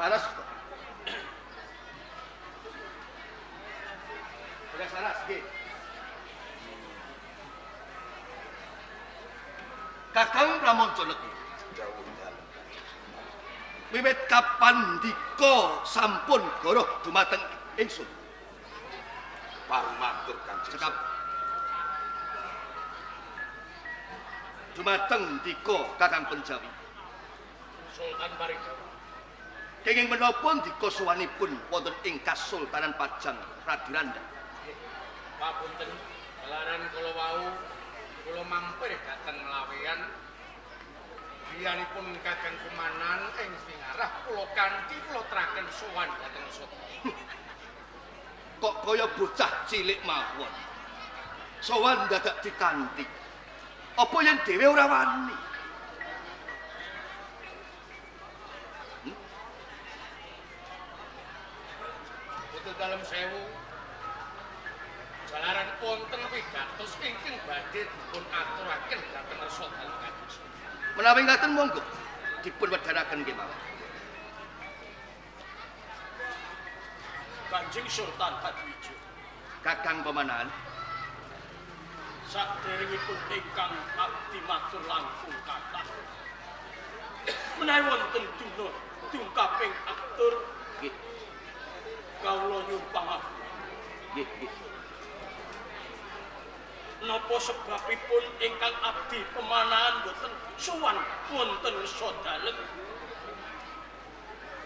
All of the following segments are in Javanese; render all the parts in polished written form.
Laras. Bagas Laras nggih. Kakang Pramanca Legi. Dawuh dalem Kanjeng Sultan. Wiwit kapandhika sampun goroh dumateng ingsun. Parumatur Kanjeng Cekap. Sultan. Dumateng ndika Kakang Penjawi. Sultan Parigawa. Kenging menapa ndika sowanipun wonten ing Kasultanan Pajang Radiranda? Papunten, jalaran kula wau kula mampir dhateng Laweyan. Griyanipun Kakang Kumanan ing singarah kula kanthi kula teraken sowan dhateng Sultan. Kok kaya bocah cilik mawon. Sowan dadak dikanthi. Apa yen dhewe ora wani? Boten dalem sewu. Jalaran wonten wigatos ingkang badhe dipun aturaken dhateng resa dalem Kanjeng Sultan. Menawi ngaten monggo dipun wedharaken kemawon. Kanjeng Sultan Hadiwijaya. Kakang Pemanahan, Saderengipun ingkang abdi matur langkung kathah. Menawi wonten duna dungkaping atur nggih, kawula nyuwun pangapura. nggih, nggih. Napa sebabipun ingkang abdi Pemanahan boten sowan wonten ngersa dalem?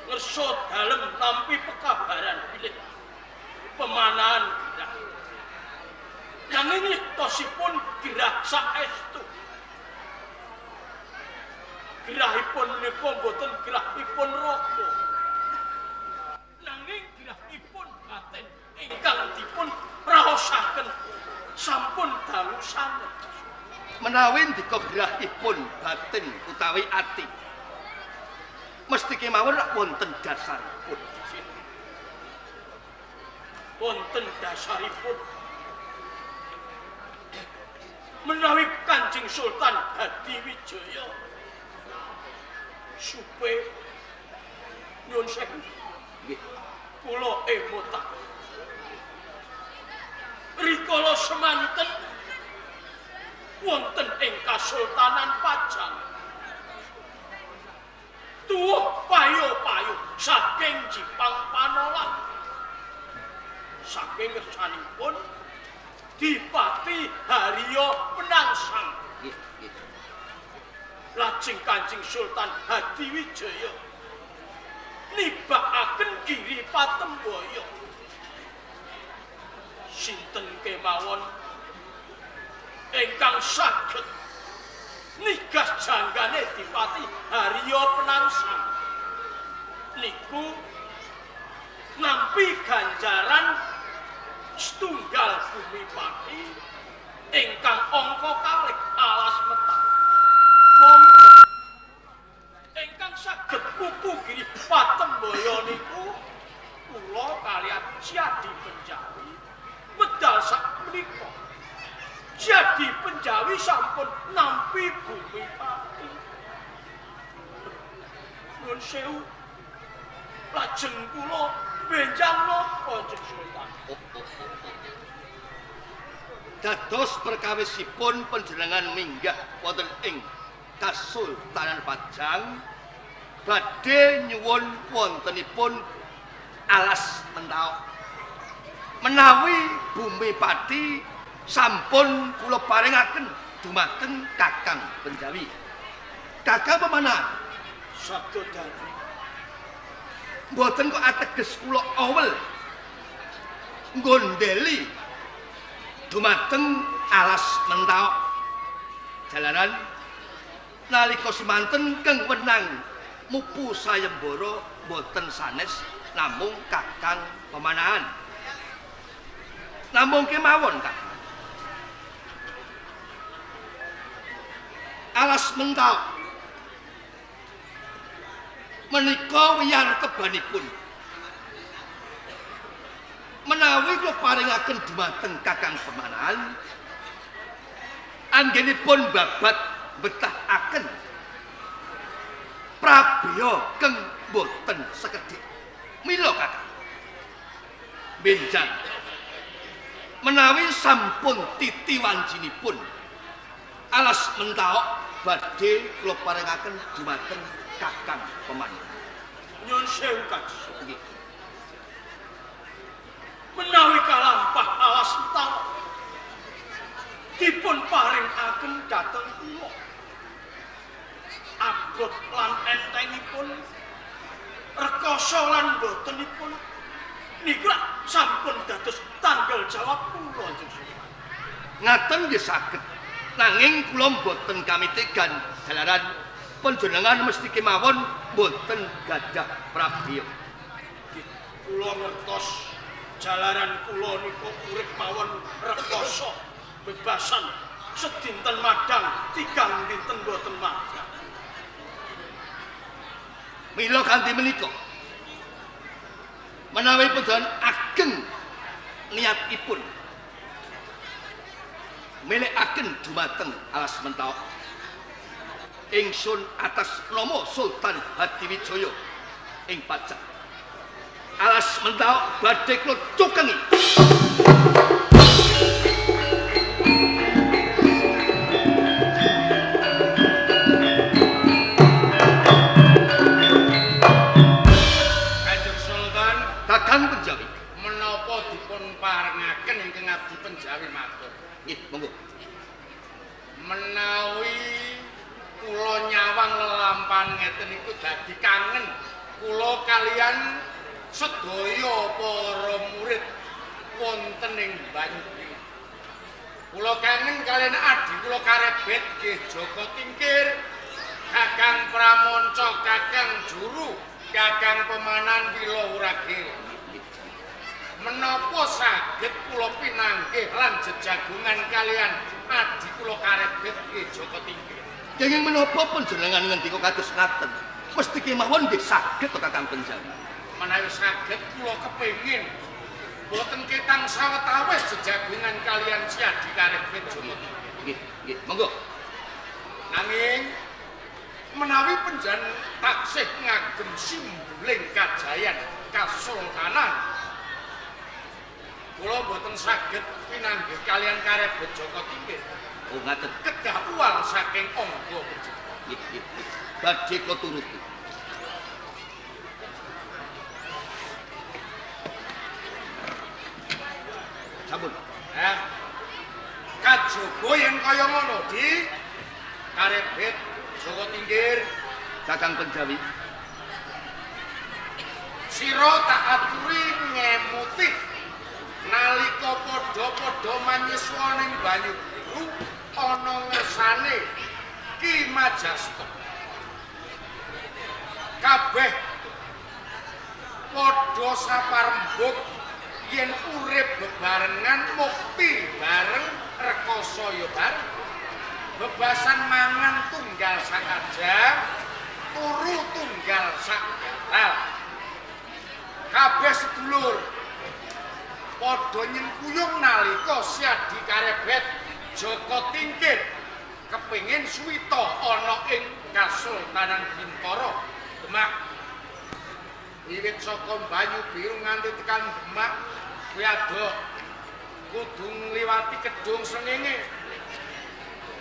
Ngersa dalem nampi pekabaran bilih Pemanahan gerah. Nanging yektosipun gerah saestu. Gerahipun menika boten gerahipun raga. Nanging gerahipun batin ingkang dipun raosaken sampun dangu sanget. Menawi ndika gerahipun batin utawi ati, mesti kemawon rak wonten dasaripun. Wonten dasaripun. Menawi Kanjeng Sultan Hadiwijaya supe nyuwun sewu Nggih. Kula emutaken rikala semanten wonten ing Kasultanan Pajang tuwuh payo-payo saking Jipang Panolan saking kersanipun Dipati Haryo Penangsang. Nggih, nggih. Lajeng Kanjeng Sultan Hadiwijaya nibakaken Giri Patembaya. Sinten kemawon ingkang saged nigas janggane Dipati Haryo Penangsang niku nampi ganjaran setunggal bumi pati ingkang angka kalih alas metah. Monggo ingkang saged pupu Giri Patembaya niku kula kaliyan Siadi Penjawi medal sak menika. Siadi Penjawi sampun nampi bumi pati. Nuwun sewu, lajeng kula benjang napa Kanjeng Sultan? Dados perkawisipun panjenengan minggah wonten ing Kasultanan Pajang badhe nyuwun wontenipun alas mentaok. Menawi bumi pati sampun kula paringaken dumateng Kakang Penjawi. Kakang Pemanahan, Sabda dalem. Mboten kok ateges kula awel nggondheli dumateng alas mentaok. Jalaran nalika semanten keng wenang mupu sayembara mboten sanes namung Kakang Pemanahan. Namung kemawon Kakang. Alas mentaok menika wiyar tebanipun. Menawi kula paringaken dumateng Kakang Pemanahan, anggenipun babat betahaken prabya keng boten sekedhik. Mila Kakang, benjang menawi sampun titi wancinipun alas Mentaok badhe kula paringaken dumateng Kakang Pemanahan. Nyun sewu Kanjeng. Nggih. Menawi kalampah alas Mentaok dipun paringaken dhateng kula. Abot lan entengipun, rekoso lan botenipun niku lak sampun dados tanggal jawab kula Kanjeng Sultan. Ngaten nggih saged. Nanging kula mboten kamitegan jalaran panjenengan mesti kemawon mboten gadah prabeya. Kula ngertos jalaran kula niku urip mawon rekoso bebasan sedinten madang tigang dinten mboten madang. Mila kanthi menika menawi panjenengan ageng niatipun milikaken dumateng alas Mentaok, ingsun atas nama Sultan Hadiwijaya ing Pajang, alas Mentaok badhe kula cukengi. Kanjeng Sultan, Kakang Penjawi. Menapa dipun parengaken ingkang abdi Penjawi matur? Nggih, monggo. Menawi kula nyawang lelampahan ngeten iku dadi kangen kula kalian sedaya para murid wonten ing Banyu. Kula kangen kalian adi kula karebet nggih Jaka Tingkir, Kakang Pramanca, Kakang Juru, Kakang Pemanan Wilawuragil. Menapa saged kula pinanggih lan jejagongan kalian adi kula karebet nggih Jaka Tingkir? Kenging menapa panjenengan ngendika kados ngaten? Mesti kemawon nggih saged to Kakang Penjawi. Menawi saged kula kepengin boten ketang sawetawis jejagongan kalian si adi karebet Jaka Tingkir. Nggih, nggih, monggo. Nanging menawi panjenengan taksih ngagem simbuling kajayan kasultanan, kula boten saged pinanggih kalian karebet Jaka Tingkir. Oh ngaten. Kedah uwal saking angga panjenengan. Nggih, nggih, nggih. Badhe kula turuti. Sampun. Eh. Kajaba yen kaya ngono, Di. Karebet Jaka Tingkir, Kakang Penjawi. Sira tak aturi ngemuti nalika padha-padha manyiswa ning Banyu Biru ana ngersane Ki Majasta. Kabeh padha saparembug yen urip bebarengan mukti bareng rekoso ya bareng. Bebasan mangan tunggal sakaja, turu tunggal sak gatal. Kabeh sedulur padha nyengkuyung nalika si adi karebet Jaka Tingkir kepengin suwita ana ing Kasultanan Bintara Demak. Wiwit saka Banyu Biru nganti tekan Demak kuwi adoh kudu ngliwati Kedung Srengenge.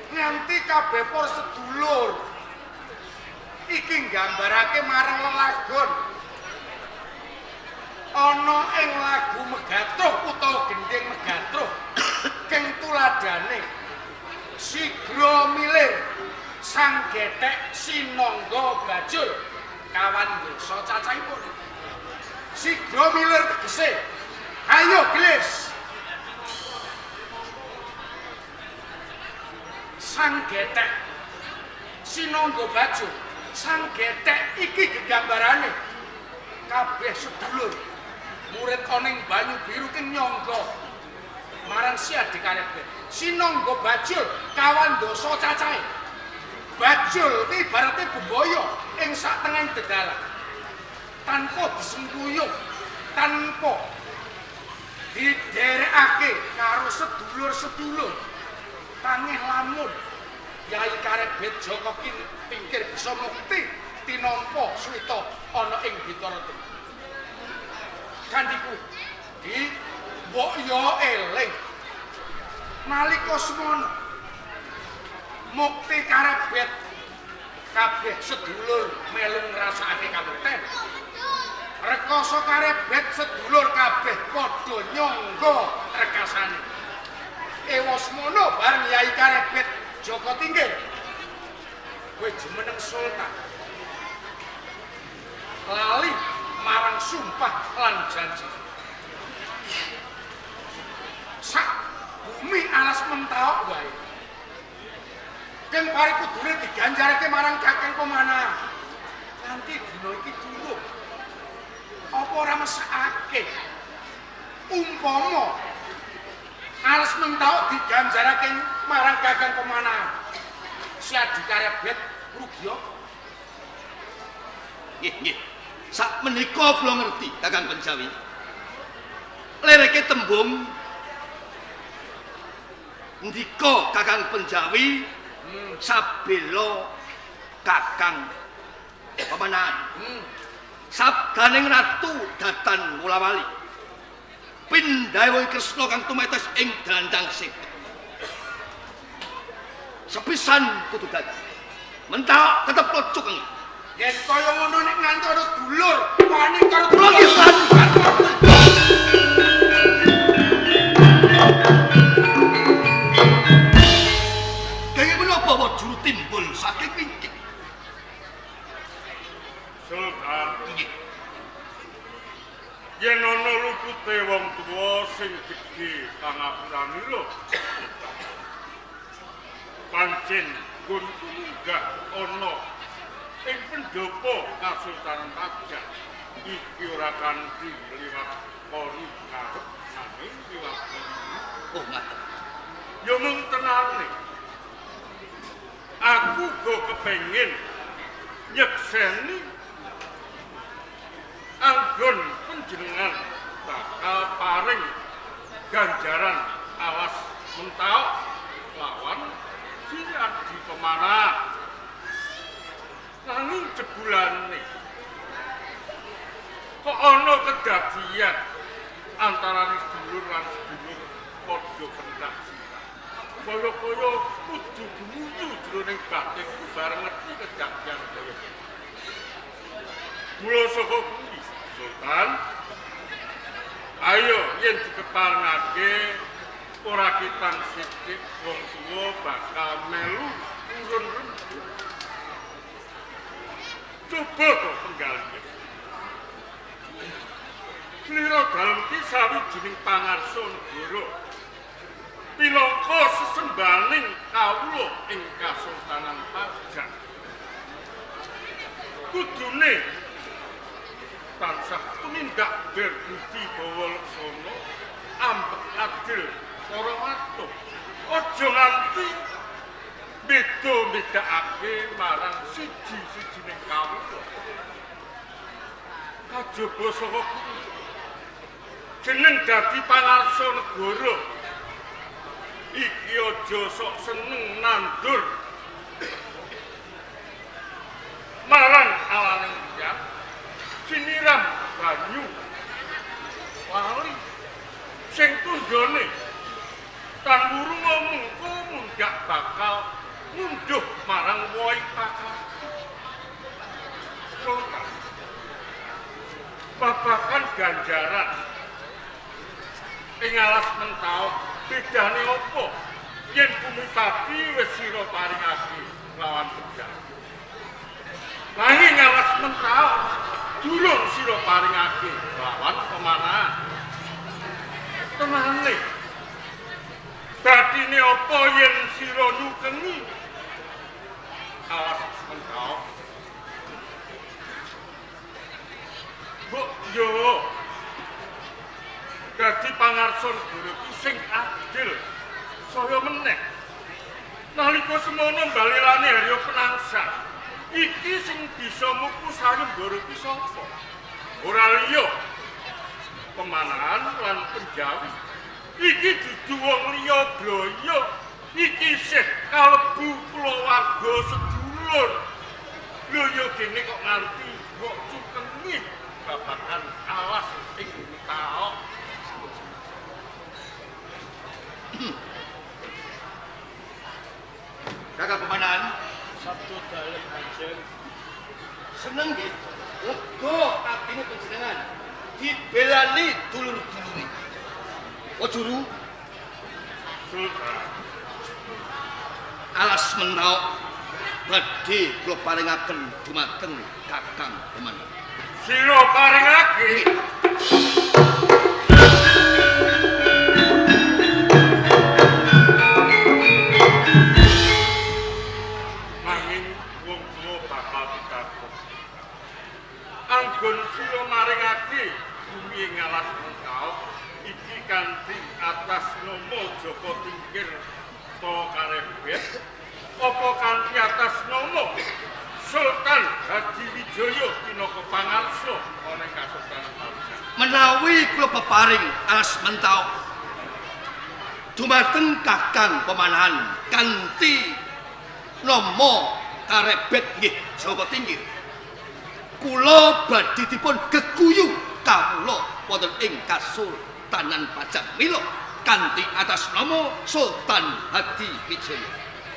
Nganti kabeh para sedulur iki nggambarake marang lelagon ana ing lagu Megatruh utawa gending Megatruh keng tuladhane sigra milir sang gethek sinangga bajul kawan desa cacahipun. Sigra milir tegese ayo gelis. Sang gethek sinangga bajul, sang gethek iki gegambarane kabeh sedulur murid oning Banyu Biru ki nyangga marang si adi karebet sinangga bajul kawan dasa cacahe. Bajul ki ibarate bebaya ing sak tengahing dedalan tanpa disengkuyung, tanpa diderekake karo sedulur-sedulur. Tangih lamun Yai Karebet Jaka Tingkir bisa mukti Tinampa swita ana ing Bintara Tengah. Gantiku di mbok yo eling nalika semono mukti karebet kabeh sedulur melu ngrasakake kamukten. Rekasa karebet sedulur kabeh padha nyangga rekasane. Ewa semono bareng Yai Karebet Joko Tingkir kowe jumeneng sultan lali marang sumpah lan janji. Sak bumi alas mentaok wae. Keng parikudune diganjarake marang Kakang Pemana. Nganti dina iki durung. Apa ora mesakake? Umpama alas mentaok diganjarake marang Kakang Pemana. Si Adi Karebet rugi apa? Nggih, nggih. Sak menika kula ngerti Kakang Penjawi. Lereke tembung ndika Kakang Penjawi sabela Kakang Pemanahan. Sabdaning Ratu Datan Mulawali. Pindhae Kresna kang tumetes ing dandang seta. Sepisan kudu dadi. Mentak tetep kocok. Yen kaya ngono nek nganti ana dulur wani karo Kula nggih wani. Kaya menapa juru timbul saking wingking? Sultan, Nggih. Yen ana lupute wong tuwa sing gedhe pangapurane lho. Pancen nggonku munggah ana ing pendopo Kasultanan Pajang iki ora kanthi liwat kori karep nanging liwat kori. Oh ngaten. Ya mung tenane. Aku go kepengin nyekseni anggon panjenengan bakal paring ganjaran alas mentaok lawan si Adi Pemana. Nanging jebulane kok ana kedadian antarane sedulur lan sedulur padha pendak sirah. Kaya-kaya kudu gumuyu jroning batinku bareng ngerti kejadian kaya ngene. Mula saka kuwi, Sultan, ayo yen dikeparengake ora ketang sithik wong tuwa bakal melu urun rembug. Coba to penggalian. Slira dalem ki sawijining pangarsa negara. Pilangka sesembaning kawula ing Kasultanan Pajang. Kudune tansah tumindak berbudi bawa laksana ambek adil para watu. Aja nganti beda-bedakake marang siji-sijining kawula. Kajaba saka kuwi jeneng dadi pangarsa negara iki aja sok seneng nandur marang alaning liyan, siniram banyu lali sing tunggone tan wurunga mengko mundhak bakal ngunduh marang wohing pakarti. Sultan, babakan ganjaran ing alas mentaok bedane apa yen bumi pati wis sira paringake lawan pejah. Nanging alas mentaok durung sira paringake lawan pemanahan. Tenane batine apa yen sira nyukengi alas mentaok? Mbok yo dadi pangarsa negara ki sing adil saya meneh. Nalika semono balilane Harya Penangsang iki sing bisa muku sayembara ki sapa? Ora liya Pemanahan lan Penjawi. Iki dudu wong liya bloyo, iki isih kalebu kulawarga sedulur. Lho yo gene kok Kakang Pemanahan, Sabtu dalem Kanjeng. Seneng nggih. Lega atine panjenengan dibelani dulur-dulure. Oh juru, Sultan, alas menaok badhe kula paringaken dumateng Kakang Pemanahan. Sira paringake. Nanging wong tuwa bakal pitakon. Anggon sira maringake bumi ing alas Mentaok iki kanthi atas nama Jaka Tingkir ta Karebet apa kanthi atas nama Sultan Hadiwijaya pinaka pangarsa ana ing Kasultanan Pajang. Menawi kula peparing alas Mentaok dumateng Kakang Pemanahan kanthi nama Karebet nggih Jaka Tingkir, kula badhe dipun geguyu kawula wonten ing Kasultanan Pajang mila kanthi atas nama Sultan Hadiwijaya.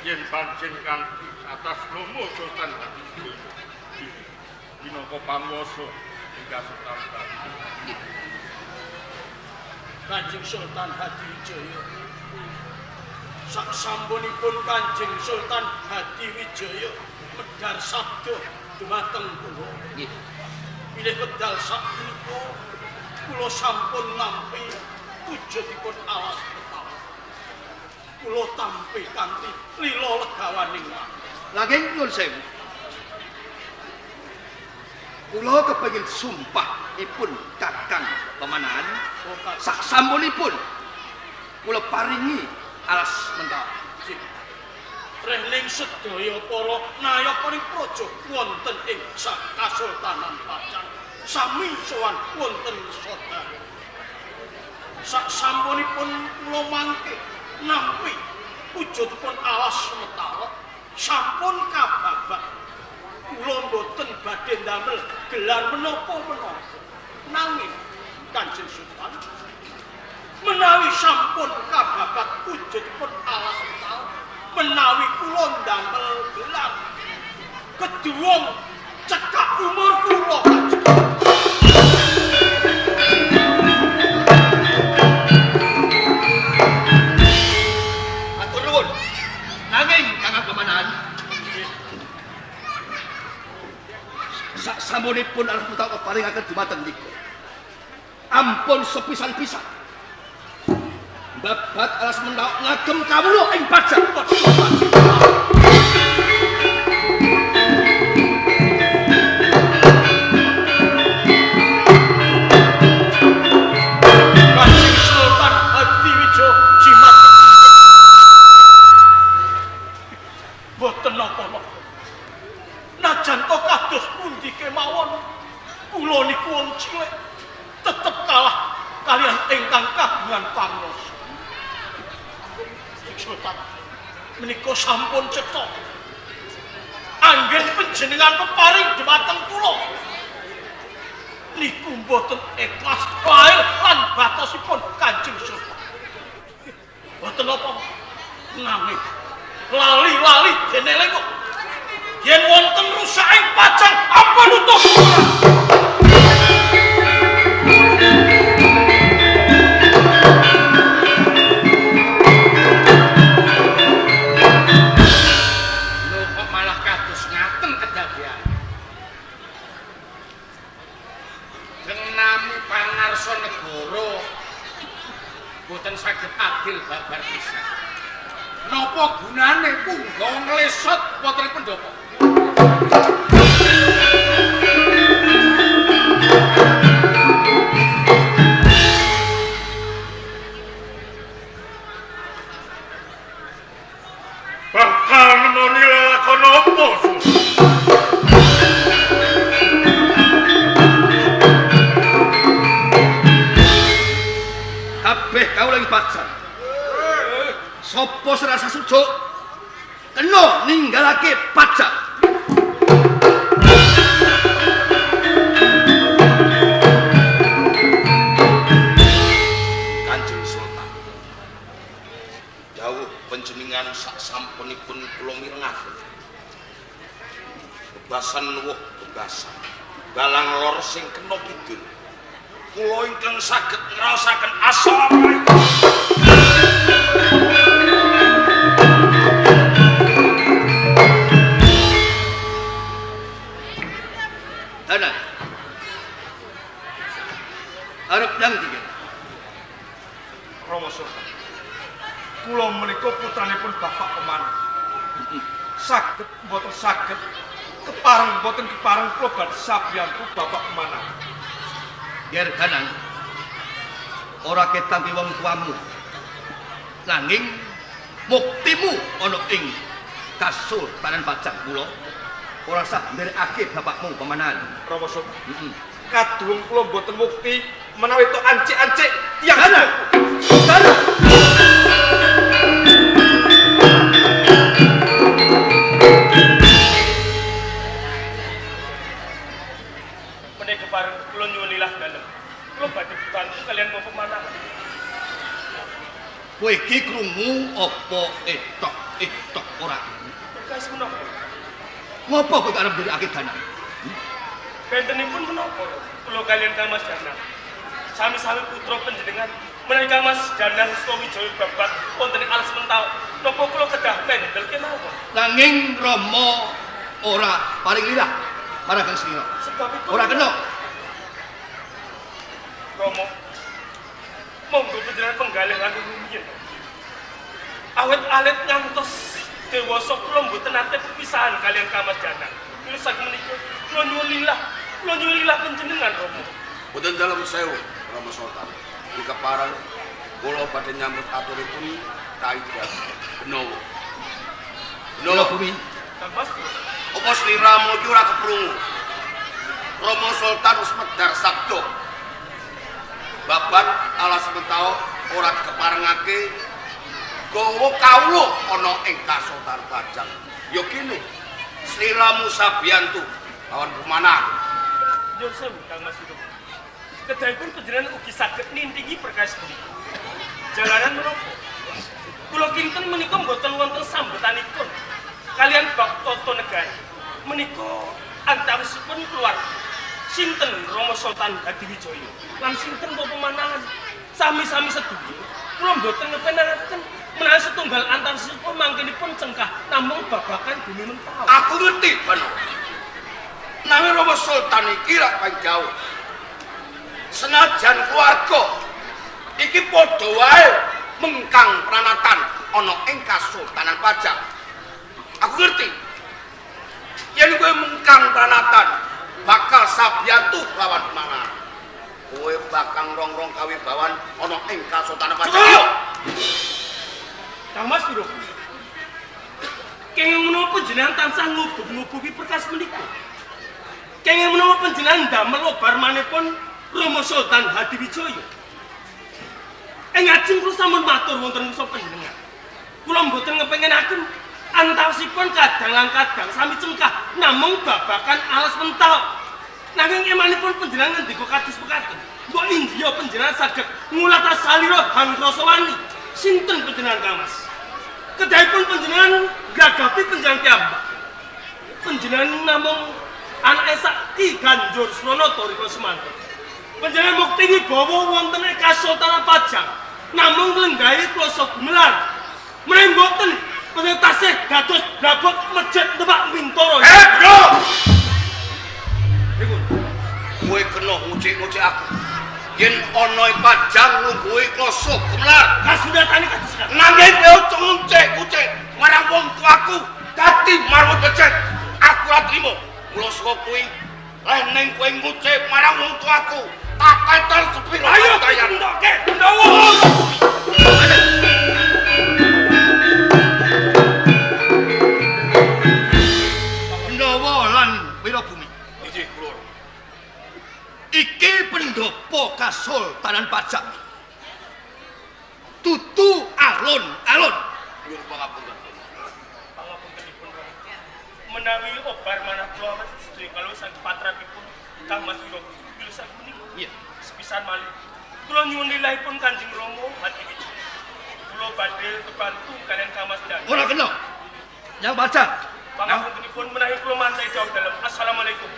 Yen pancen kanthi atas nama Sultan Hadiwijaya pinaka panguwasa ing Kasultanan Pajang. Kanjeng Sultan Hadiwijaya. Sak sampunipun Kanjeng Sultan Hadiwijaya medhar sabda dumateng kula. Nggih. Bilih wekdal sakmenika kula sampun nampi wujudipun alas Mentaok. Kula tampi kanthi lila legawaning manten. Nanging nyuwun sewu. Kula kepengin sumpahipun Kakang Pemanahan sak sampunipun kula paringi alas Mentaok. Rehning sedaya para nayaka ing praja wonten ing Kasultanan Pajang sami sowan wonten Sodara. Sak sampunipun kula mangke nampi wujudipun alas Mentaok sampun kababat. Kula mboten badhe ndamel gelar menapa-menapa. Nanging Kanjeng Sultan menawi sampun kababat wujudipun alas Mentaok, menawi kula ndamel gelar keduwung cekak umur kula Kanjeng. Matur nuwun. Nanging Kakang Pemanahan, sak sampunipun alas Mentaok keparingaken dumateng niku, ampun sepisan-pisan babat alas Mentaok ngagem kawula ing Pajang. Kanjeng Sultan Hadiwijaya jimat. Mboten napa-napa. Najan to kados pundi kemawon, kula niku wong cilik tetep kalah kalian ingkang kagungan panguwasa. Sultan menika sampun cetha. Anggen panjenengan peparing dhumateng kula niku mboten ikhlas lair lan batosipun Kanjeng Sultan. Mboten napa nanging lali-lali dene lenguk yen wonten rusaking Pajang ampun utuh. Lho kok malah kados ngaten kedadean. Nami pangarsa negara boten saged adil babar pisan. Napa gunane punggawa nglesot wonten ing pendhapa? Bakal nemoni lelakon apa, Sultan? Kabeh kawula ing Pajang. Sapa serasa sujuk kena ninggalake Pajang. Kanjeng Sultan. Dawuh panjenengan sak sampunipun kula mirengaken. Bebasan luwuh bebasan. Balang lor sing kena kidul. Kula ingkang saged ngraosaken assalamualaikum. Ana. Arep nang ndi? Rama Sultan. Kula menika putranipun Bapak Pemanah. Saged mboten saged, kepareng mboten kepareng kula badhe sabiyantu Bapak Pemanah. Ger Danang. Ora ketampi wong tuamu. Nanging muktimu ana ing Kasultanan Pajang kula. Ora sah nderekake bapakmu Pemanahan. Rama Sultan. Kaduwung kula mboten mukti menawi tok ancik-ancik tiyang Danang. Danang. Menika kepareng kula nyuwun lilah dalem. Kula badhe bantu kalian Bapak Pemanahan. Kowe iki krungu apa etok-etok ora? Berkais menapa? Ngopo kowe arep nderekake Danang? Bentenipun menapa? Kula kalian Kang Mas Danang. Sami-sami putra panjenengan menawi Kang Mas Danang Sutawijaya babat wonten ing alas mental. Napa kula kedah mendel kemawon? Nanging Rama ora paring lirah marang Kang Slira. Sebabipun Ora kena. Rama, monggo panjenengan penggalih langkung rumiyin. Awit alit ngantos dewasa kula mboten nate pepisahan kalian Kang Mas Danang. Mila saking menika kula nyuwun lillah, kula nyuwun lillah panjenengan Rama. Mboten dalem sewu Rama Sultan. Ing kepareng kula badhe nyambut aturipun Kaidah Benowo. Benowo bumi. Kang Mas, apa sliramu iki ora keprungu? Rama Sultan wis medhar sabda. Babat alas mentao ora dikeparengake gawa kawula ana ing Kasultanan Pajang. Ya kene sliramu sabiyantu lawan Pemanah. Nyuwun sewu Kang Mas Widodo. Kedahipun panjenengan ugi saged nintingi perkawis punika. Jalaran menapa? Kula kinten menika mboten wonten sambetanipun kalian bab tata negara. Menika antawisipun keluarga. Sinten Rama Sultan Hadiwijaya lan sinten Bapak Pemanahan sami-sami sedaya. Kula mboten ngepenaken menawi setunggal antawisipun mangkenipun cengkah namung babakan bumi mentau. Aku ngerti, Bano. Nanging Rama Sultan iki rak paling jauh. Senajan keluarga iki padha wae mengkang pranatan ana ing Kasultanan Pajang. Aku ngerti. Yen kowe mengkang pranatan bakal sabiyantu lawan Pemanahan. Kowe bakal rongrong kawibawan ana ing Kasultanan Pajang. Cukup! Kang Mas Wirogo. Kenging menapa panjenengan tansah ngubug-ngubugi perkawis menika? Kenging menapa panjenengan ndamel obar manipun Rama Sultan Hadiwijaya? Ing ajeng kula sampun matur wonten ngsa panjenengan. Kula mboten ngepengenaken antawisipun kadang lan kadang sami cengkah namung babakan alas mental. Nanging emanipun panjenengan ngendika kados mekaten. Mbok India panjenengan saged ngulata salira Hangrasawani. Sinten panjenengan Kang Mas? Kedahipun panjenengan gagapi panjenengan piyambak. Panjenengan namung anake sak Ki Ganjur Suranata rika semanten. Panjenengan mukti wibawa wonten ing Kasultanan Pajang. Namung nglenggahi klasa gumelar. Menawi mboten panjenengan tasih dados blabok mejet Demak Bintara. Bro! Pripun? Kowe kena ngucik-ngucik aku. Yen ana ing Pajang lungguhe klasa gumelar. Kasunatane kados kados. Nanging kowe aja ngucik-ngucik marang wong tuaku dadi marwat becik. Aku ora trimo. Mula saka kuwi leh ning kowe ngucik marang wong tuaku, tak ketel sepiro. Ayo entoke Benowo. Benowo lan Wirabumi. Inggih kula. Iki pendopo Kasultanan Pajang. Tutu alun-alun. Nyuwun pangapunten. Pangapuntenipun Rama. Menawi obar manah kula awet sedaya kalau saking patrapipun Kang Mas Wirogo pilih saking menika. Iya. Sepisan malih. Kula nyuwun lilahipun Kanjeng Rama Hadiwijaya. Kula badhe kebantu kalian Kang Mas Jan. Ora kena. Yang baca. Pangapuntenipun menawi kula mantai jauh dalem. Assalamualaikum.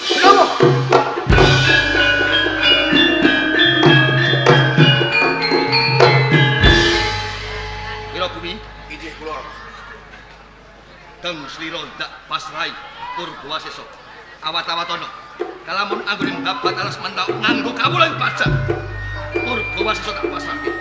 Kenapa? Wirabumi, Inggih kula. Deng slira ndak pasrahi Purba Wasesa. Awat-awatono. Kalamun anggone babat alas mentok nganggo kawula ing pajak. Purba Wasesa tak pasrahke.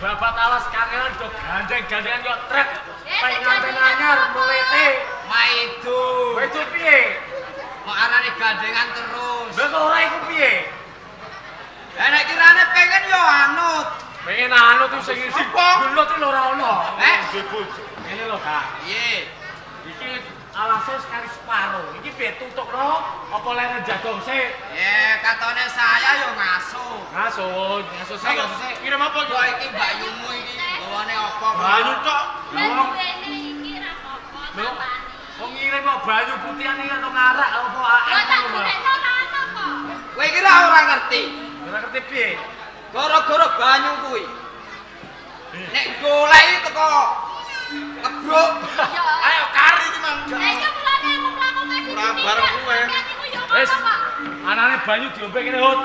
Babat alas kangelan do gandeng-gandengan yo trek. Penganten anyar melete. Maido. Maido piye? Kok arane gandengan terus. Lha kok ora iku piye? Lah nek kirane pengen yo anut. Pengen anut ku sing isi. Gelut iki lho ora ono. Eh? Ngene lho, Kak. Piye? Iki alase sekali separo. Iki piye tutukno apa leren jagong sik? Katone saya yo ngasuh. Ngasuh, ngasuh sik, ngasuh sik. Kirim apa iki? Kok iki mbakyumu iki gawane apa? Banyu tok. Wong duwene iki ra apa-apa tampane. Wong ngirim kok banyu putihan iki atau ngarak apa AM Lah tak ngono. golekno ora ono kok. Kowe iki ra ora ngerti. Ora ngerti piye? Gara-gara banyu kuwi. Nek golek iki teko ngebruk. Iya. Ayo kari iki mang. Lah iya mulane aku mlaku ngasih Ora bareng kowe. Wis. Anane banyu diombe kene, Hut.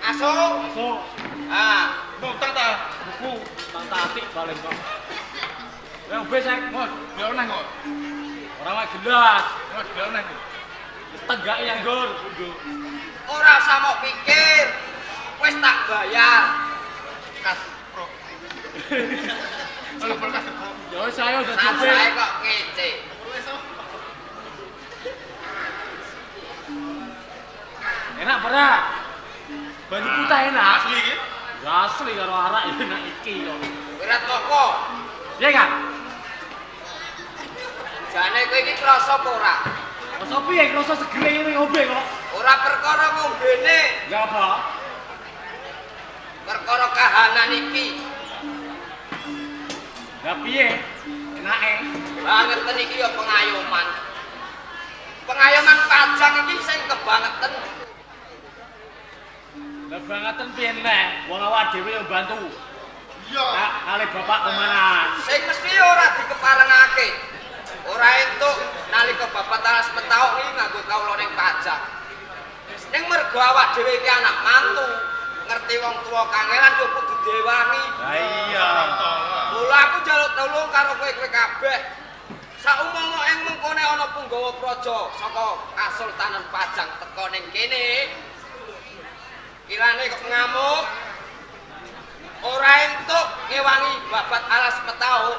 Asuh. Masuk. Ah, Utang ta? Buku tang tatik paling kok. Lah ombe sek, Kok delok nang kok. ora wae gelas. Kok delok nang kok. Wis tenggake yang nggur. ora usah mok pikir. Wis tak bayar. Kas pro. Kalau berkas pro. Ya wis ayo udah diombe. Santai kok ngece. Enak ora? Banyu putih enak. Asli iki. Ya asli karo arak ya enak iki kok. Wiratmoko, Piye, Kang? jane kowe iki krasa apa ora? Rasa piye rasa segere ngene ngombe kok? Ora perkara ngombene, Ya apa? perkara kahanan iki. Lah piye? Enake. Bangeten iki ya pengayoman. Pengayoman Pajang iki sing kebangeten. Lah bangeten piye neh? Wong awak dhewe yo bantu. Iya. Kali bapak kemana? Sing mesti ora dikeparengake. Ora entuk nalika bapak Alas Mentaok iki nganggo kawula ning Pajang. Ning mergo awak dhewe iki anak mantu, ngerti wong tuwa kangelan yo kudu diwangi. Lah iya. Mula aku njaluk tulung karo kowe-kowe kabeh. Saumama ing mengkone ana punggawa praja saka Kasultanan Pajang teka ning kene. Kirane kok ngamuk. Ora entuk ngewangi babat Alas Mentaok.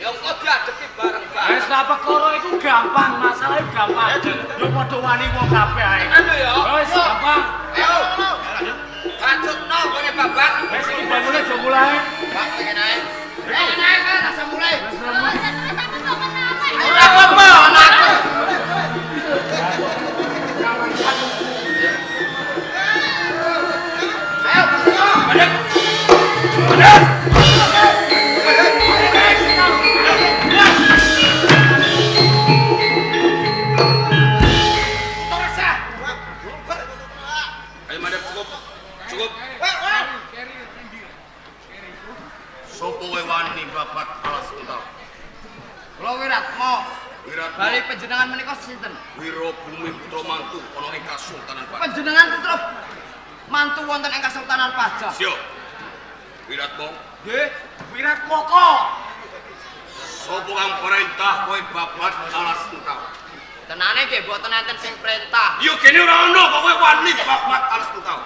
Ya engko diadepi bareng-bareng. Wis lah perkara iku gampang, masalah iku gampang. Yo padha wani wong kabeh ae. Tenan lho ya. Wis gampang. Ayo. Bacutno gone babat. Wis iki bangune aja mulai. Pak pengen ae. Pengen ae kan rasa mulai. Wis aku kok kenapa? Ora apa-apa anakku. Ayo, Madep. Madep. Ayo madep cukup. Cukup. Sopo kowe wani babat Alas Mentaok? Kula Wiratmo. Wiratmo. Bali panjenengan menika sinten? Wirabumi putra mantu ana ing Kasultanan Pajang. Panjenengan putra mantu wonten ing Kasultanan Pajang. Siap. Wiratmo, Nggih. Wiratmoko. sapa kang perintah kowe babat Alas Mentaok? Tenane nggih mboten enten sing perintah. Ya kene ora ono kok kowe wani babat Alas Mentaok.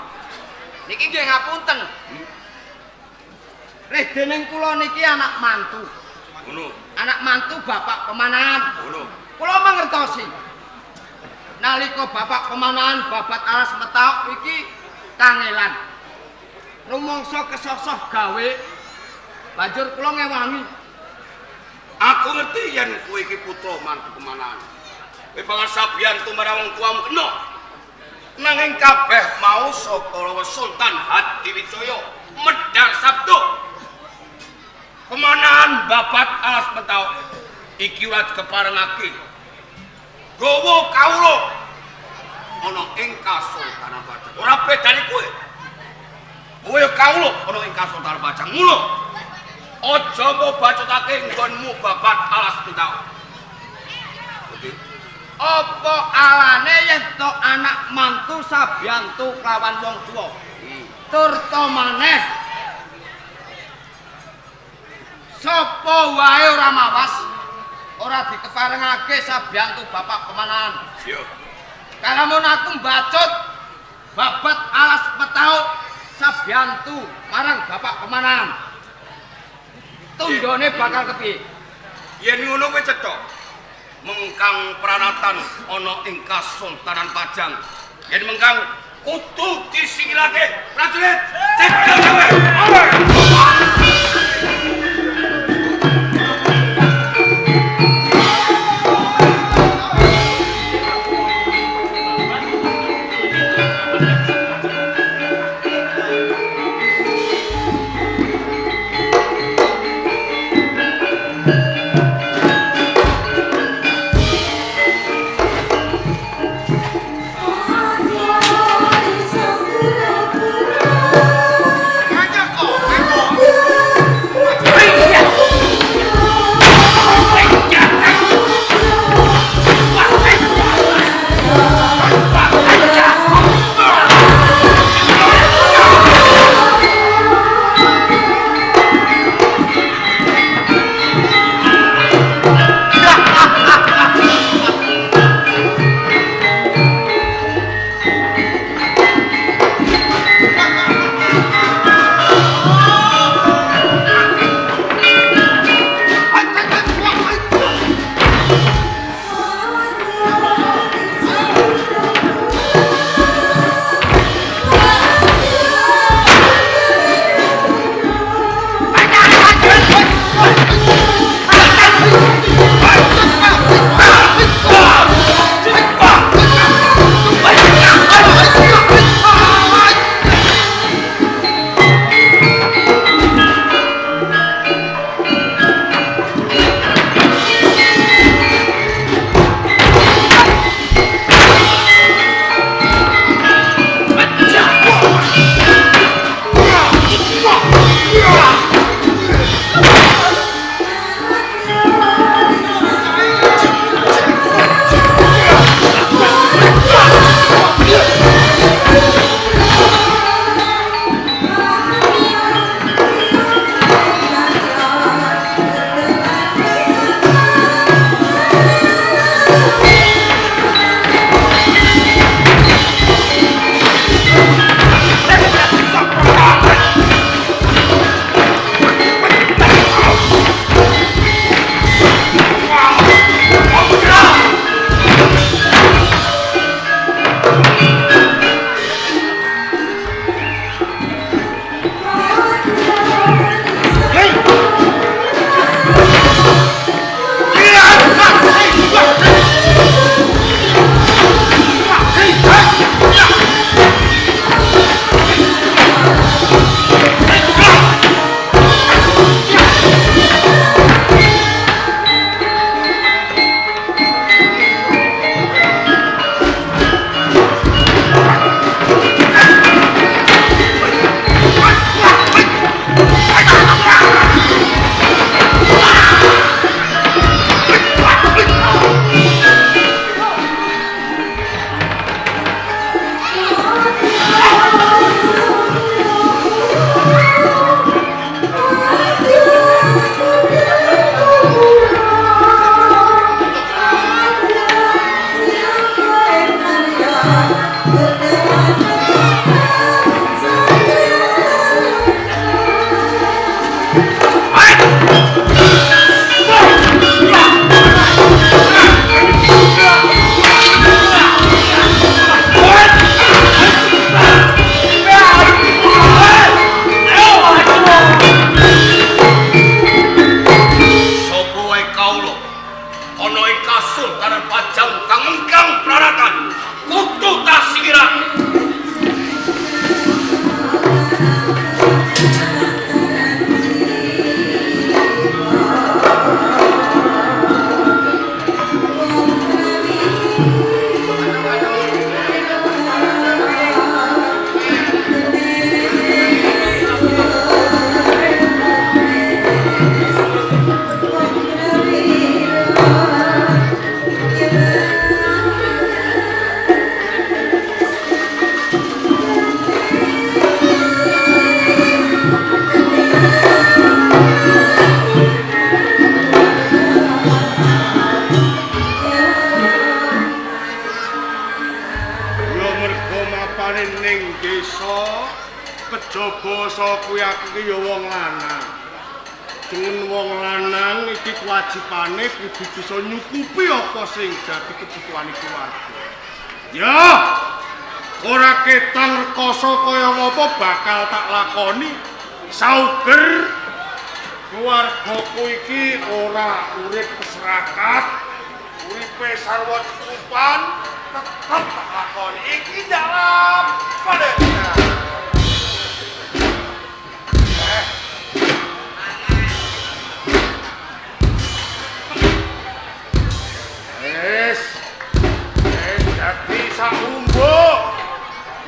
Niki nggih ngapunten. Rih dening kula niki anak mantu. Ngono, Anak mantu Bapak Pemanahan. ngono. Kula mangertosi. Nalika Bapak Pemanahan babat Alas Mentaok iki kangelan. Rumangsa kesosoh gawe banjur kula ngewangi. Aku ngerti yen kowe iki putra mantu Pemanahan. Kowe bakal sabiyantu marang wong tuamu kena. Nanging kabeh mau saka Lawa Sultan Hadiwijaya medhar sabda. Pemanahan babat Alas Mentaok iki ora dikeparengake. Gawa kawula ana ing Kasultanan Pajang. Ora bedane kowe. Kowe ya kawula ana ing Kasultanan Pajang. Mula aja mbok bacotake nggonmu babat Alas Mentaok. Oke. Apa alane yen to anak mantu sabiyantu kelawan wong tuwa? Turta maneh sapa wae ora mawas ora dikeparengake sabiyantu Bapak Pemanahan. Siap. Kalamun aku mbacut babat Alas Mentaok sabiyantu marang Bapak Pemanahan. Tundone bakal kepiye? Yen ngono kowe cetha. Mengkang pranatan ana ing Kasultanan Pajang. Yen mengkang kudu disingkirake. Prajurit, cekel kowe. Kanyang kok. Wasesa, kejaba saka kuwi aku ki ya wong lanang. Jeneng wong lanang iki kewajibane kudu bisa nyukupi apa sing dadi kebutuhane keluarga. Ya, ora ketang rekoso kaya ngapa bakal tak lakoni sauger keluargaku iki ora urip keserakat, uripe sarwa cukupan, tetep tak lakoni. Iki dalam pada. Wis, wis dadi sak umbuk.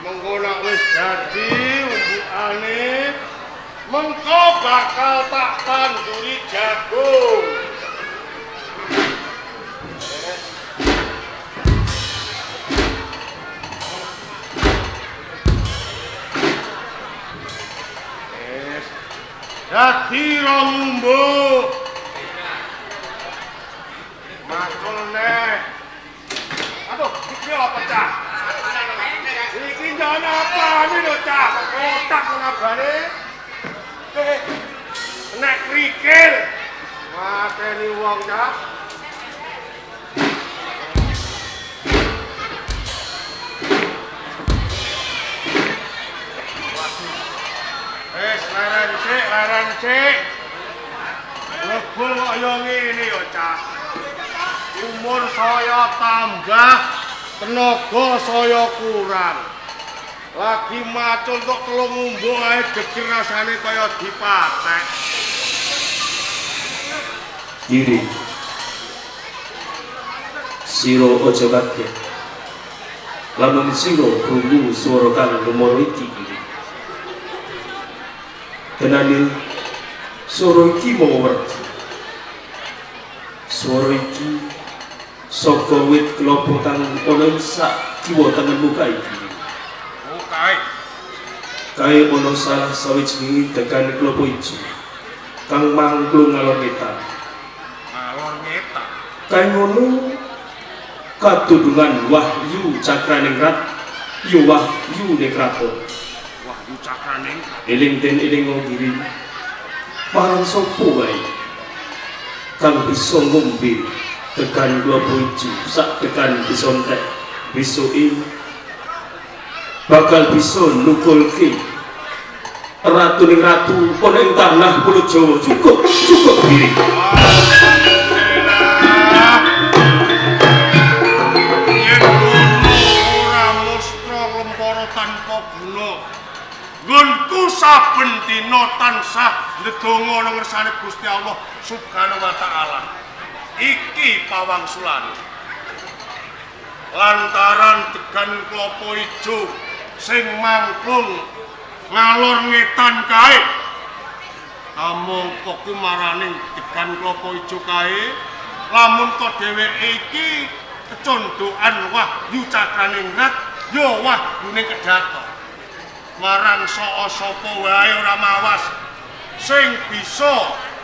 Mengko nek wis dadi umbukane, mengko bakal tak tanduri jagung. Wis dadi rong umbuk. Macul neh. Aduh, iki apa cah? Iki njono apane lho cah? Kotak ngabane. Nek krikil. Mateni wong cah. Wis leren sik, leren sik. Lebul kok yo ngene yo cah. Umur saya tambah, tenaga saya kurang. Lagi macul kok telung umbuk ae geger rasane kaya dipatek. Diri. Sira aja kaget. Lamun sira krungu swara kang lumara iki. Tenane swara iki mawa werdi. Swara iki saka wit klapa kang ana ing sak kiwa tengenmu kae iki. Oh, kae. Kae ana salah sawijining degan klapa ijo kang mangklung ngalor ngetan. Ngalor ngetan. Kae ngono kadudungan wahyu cakraningrat ya wahyu ning kraton. Wahyu cakraningrat. Eling den eling ngiri. Marang sapa wae kang bisa ngombe degan klapa ijo sak degan bisa entek besoke bakal bisa nukulke ratu ning ratu ana ing tanah Pulo Jawa. Cukup cukup diri. Yen ngono ora mustra lempara tanpa guna. Nggonku saben dina tansah ndedonga nang ngersane Gusti Allah Subhanahu wa taala. Iki pawangsulane. Lantaran degan klapa ijo sing mangklung ngalor ngetan kae. Kamangka ku maraning degan klapa ijo kae, lamun to dheweke iki kecondokan wahyu cakraningrat ya wahyune kedhaton. Marang saka sapa wae ora mawas sing bisa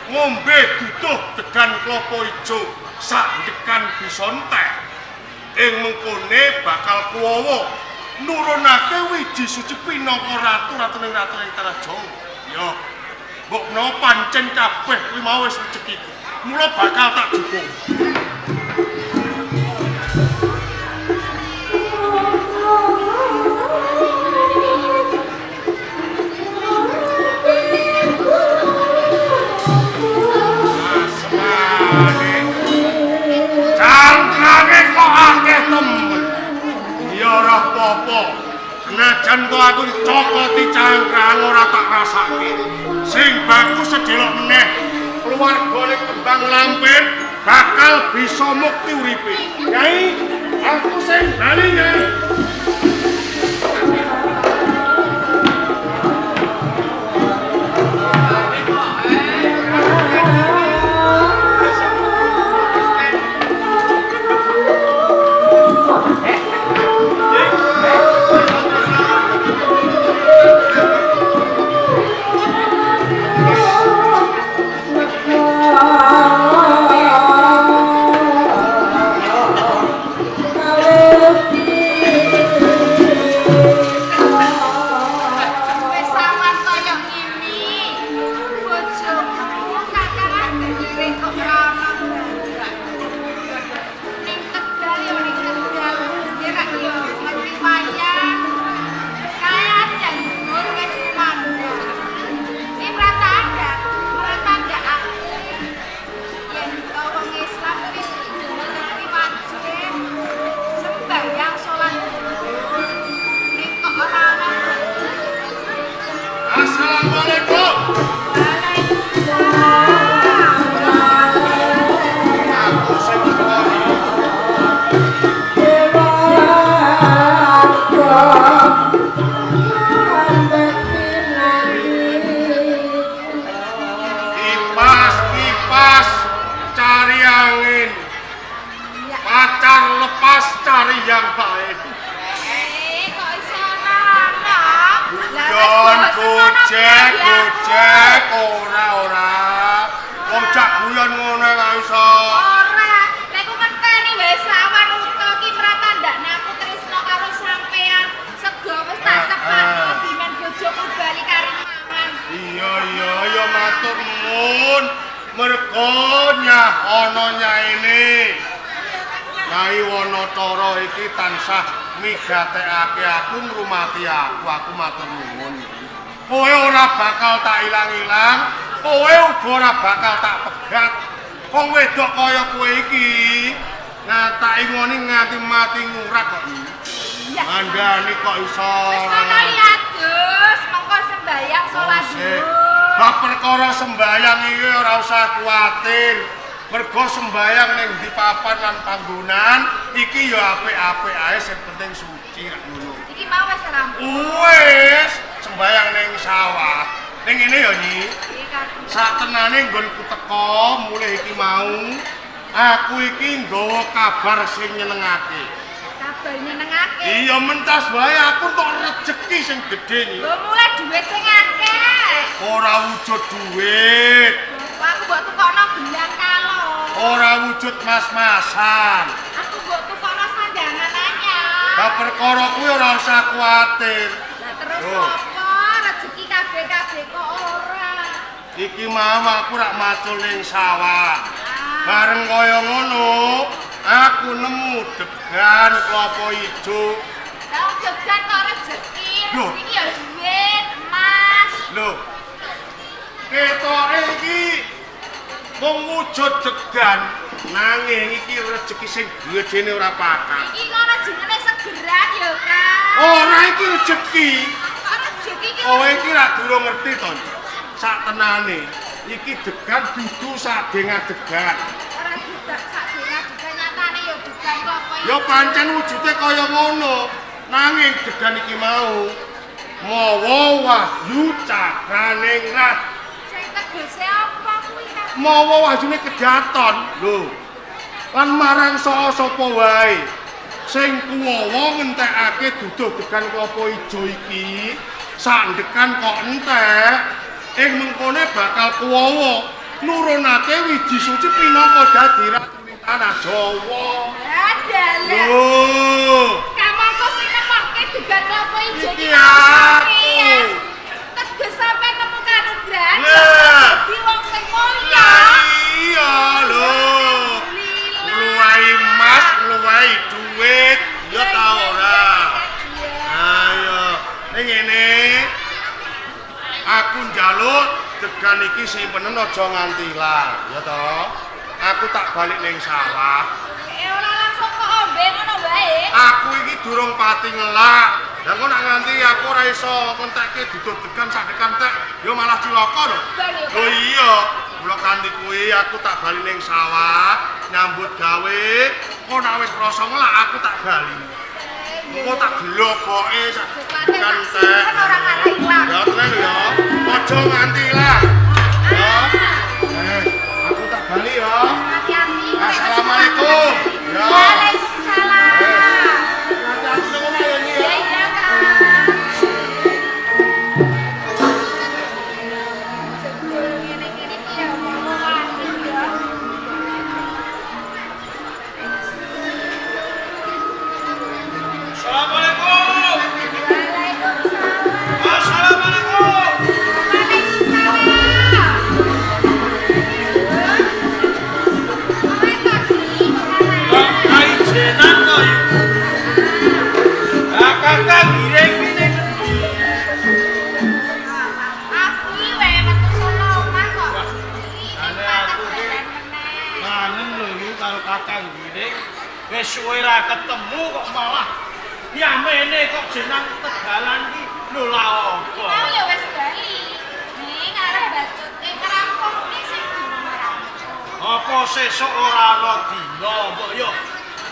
ngombe duduh degan klapa ijo sak degan bisa entek. Ing mengkone bakal kuwawa nurunake wiji suci pinangka ratu ratuning ratu ing tanah Jawa. Ya, mbok menawa pancen kabeh kuwi mau wis rezekiku. Mula bakal tak jupuk. Asmane. Cangkrange kok akeh temen. Ya ora apa-apa. Senajan kok aku dicokoti cangkrang ora tak rasake. Sing bagus sedelok meneh, keluargane Kembang Lampir bakal bisa mukti uripe. Nyai, aku sing bali, Nyai. Thank you. Pacar lepas cari yang baik. Kok iso ora ana? Guyon gojek gojek ora ora. Wong cak guyon ngono gak iso. Ora, nek ku ngenteni wae sawan uta ki mratandakne aku tresno karo sampean. Sego wis tak cepakno dimen bojoku bali kari mangan. Iya iya ya matur nuwun. Mergo nyah ana nyaine. Nyai Wanatara iki tansah migatekake aku ngrumati aku, aku matur nuwun. Kowe ora bakal tak ilang-ilang, kowe uga ora bakal tak pegat. Wong wedok kaya kowe iki ngataki ngene nganti mati ngurak kok. Ngandani kok iso. Wis ngono adus, mengko sembayang salat zuhur. Bab perkara sembayang iki ora usah kuwatir. Mergo sembayang ning ndi papan lan panggonan iki ya apik-apik ae sing penting suci rak ngono. Iki mau wis rampung. Wis, sembayang ning sawah. Ning ngene ya, Nyi. Sak tenane nggonku teko mulih iki mau, aku iki nggawa kabar sing nyenengake. Kabar nyenengake? Iya, mentas wae aku entuk rejeki sing gedhe, Nyi. Lho mulai dhuwit sing akeh. Ora wujud dhuwit. Aku mbok tukokno gelang kalung. Ora wujud mas-masan. Aku mbok tukokno sandangan anyar. Lah perkara kuwi ora usah kuwatir. Lah terus apa rezeki kabeh-kabeh kok ora? Iki mau aku rak macul ning sawah. Bareng kaya ngono, aku nemu degan klapa ijo. Lah degan kok rezeki? Rezeki ya duit, emas. Lho. Ketoke iki wong wujud degan nanging iki rejeki sing gedene ora pakat. Iki ngono jenenge segeran ya, Kang. Ora iki rejeki. Kok rejeki iki? Kowe iki ra durung ngerti to. Sak tenane iki degan dudu sadeng-adegan. Ora dudu sadeng-adegan nyatane ya degan kok apa Ya pancen wujude kaya ngono. Nanging degan iki mau mawa wahyu cakraning rat. Sing tegese apa kuwi, Kang? Mawa wahyune kedaton. Lho. Lan marang sapa wae sing kuwawa ngentekake duduh degan klapa ijo iki, sandekan kok entek, ing mengkone bakal kuwawa nurunake wiji suci pinangka dadi ratu ning tanah Jawa. Dalah. Lho. Kamangka sing nemokke degan klapa ijo iki aku. Teges sampe nemu kanugrahan dadi wong sing mulya. Iya lho. Ngluwahi emas, ngluwahi duit, ya ta ora? Ayo, ning ngene. Aku njaluk degan iki simpenen aja nganti ilang, ya to. Aku tak balik ning sawah. Ora langsung kok ombe ngono wae. Aku iki durung pati ngelak. Lah kok nek nganti aku ora iso ngentekke duduh degan sak degan tek, ya malah cilaka lho. Lho iya, mula kanthi kuwi aku tak bali ning sawah, nyambut gawe. Kok nek wis rasa ngelak aku tak bali. Engko tak glogoke sak degan tek. Ora ngarah ilang. Ya tenan lho ya. Aja nganti ilang. Ya. Aku tak bali ya. Hati-hati. Assalamualaikum. Ya. Waalaikumsalam. Hati-hati nang omah ya, Nyi. Ya iya, Kang. Ngene-ngene iki ya wani ya. Assalamualaikum. Waalaikumsalam. Assalamualaikum. Waalaikumsalam. Kok kaijenan to iku? Lah kakang giring ki ning Aku iki wae metu saka omah kok. Iki Ane patah aku ki badan meneh. kangen lho iku karo kakang giring. Wis suwe ra ketemu kok malah yamene kok jenang tegalan ki lho lha apa? Mau ya wis bali. Ning arep bacut kerampung ki sing durung rampung. Apa sesuk ora ana dina mbok yo